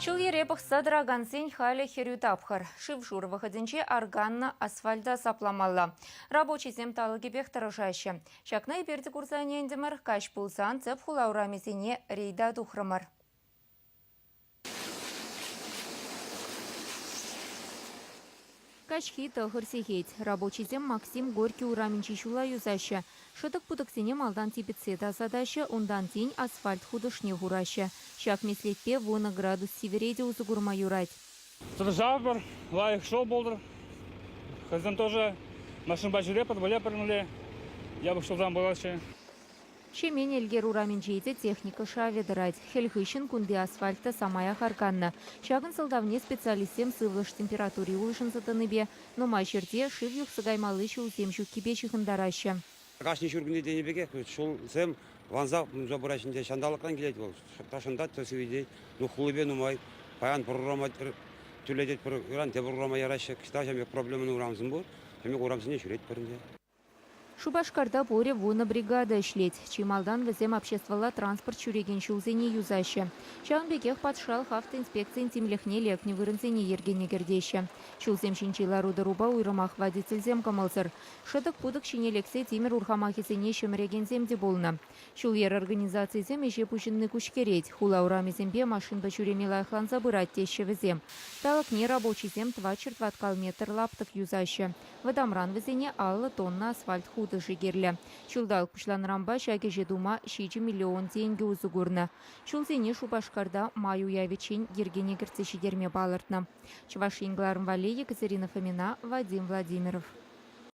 Ҫул-йӗре пӑхса тӑракансен халӗ хӗрӳ тапхӑр. Шыв-шур вӑхӑтӗнче арканнӑ асфальта сапламалла. Рабочисем талӑкӗпех тӑрӑшаҫҫӗ. Ҫакна эпир те курса ӗнентӗмӗр. Каҫ пулсан тӗп хула урамӗсене рейда тухрӑмӑр. Каҫхи тӑхӑр сехет. Рабочисем Максим Горький урамӗнчи ҫула юсаҫҫӗ. Шӑтӑк-путӑксене малтан типӗтсе тасатаҫҫӗ, унтан тин асфальт хутӑшне хураҫҫӗ. Ҫак меслетпе вунӑ градус сивӗре те усӑ курма юрать. Тӑрӑшатпӑр, лайӑх ҫул пултӑр. Хӑйсем тоже машинпа ҫӳретпӗр, вылятпӑр мӗнле япӑх ҫулсем пулаҫҫӗ. Ҫемен Элкер урамӗнче те техника шавӗ тӑрать. Хӗл хыҫҫӑн кунти асфальт та самаях арканнӑ. Ҫакӑн сӑлтавне специалистсем сывлӑш температури улшӑнса тӑнипе, нумай ҫӗрте шыв юхса каймалли ҫулсем ҫуккипе ҫыхӑнтараҫҫӗ. Кашни ҫуркунне тенӗ пекех ҫулсем ванса мунча пыраҫҫӗ ӗнтӗ. Ҫанталӑкран килет вӑл. Шӑнтать та сивӗтет. Ну, хулипе нумай. Паян пӗр урама тӳрлететпӗр, ыран тепӗр урама яраҫҫӗ. Кӑҫал ҫав пек проблемӑн урамсем пур. Ҫав пек урамсене ҫӳретпӗр ӗнтӗ. Шупашкарта пурӗ вунӑ бригада ӗҫлет. Чи малтан вӗсем обществӑлла транспорт ҫӳрекен ҫулсене юсаҫҫӗ. Ҫавӑн пекех патшалӑх автоинспекцийӗн тимлӗхне лекнӗ вырӑнсене йӗркене кӗртеҫҫӗ. Ҫулсем ҫинчи лару-тӑрупа уйрӑмах водительсем кӑмӑлсӑр. Шӑтӑк-путӑк ҫине лексе тимӗр урхамахӗсене ҫӗмӗрекенсем те пулнӑ. Ҫул-йӗр организацийӗсем ӗҫе пуҫӑнни куҫкӗрет. Хула урамӗсемпе машинпа ҫӳреме лайӑхланса пырать теҫҫӗ вӗсем. Талӑкне рабочисем тӑватҫӗр тӑваткал метр лаптӑк юсаҫҫӗ. Вӑтамран вӗсене 50 тонна асфальт хутӑшӗ кирлӗ. Ҫулталӑк пуҫланнӑранпа ҫак ӗҫе тума 7 миллион тенкӗ усӑ курнӑ. Ҫулсене Шупашкарта май уявӗччен йӗркене кӗртсе ҫитерме палӑртнӑ. Чӑваш Ен кӑларӑм валли Екатерина Фомина, Вадим Владимиров.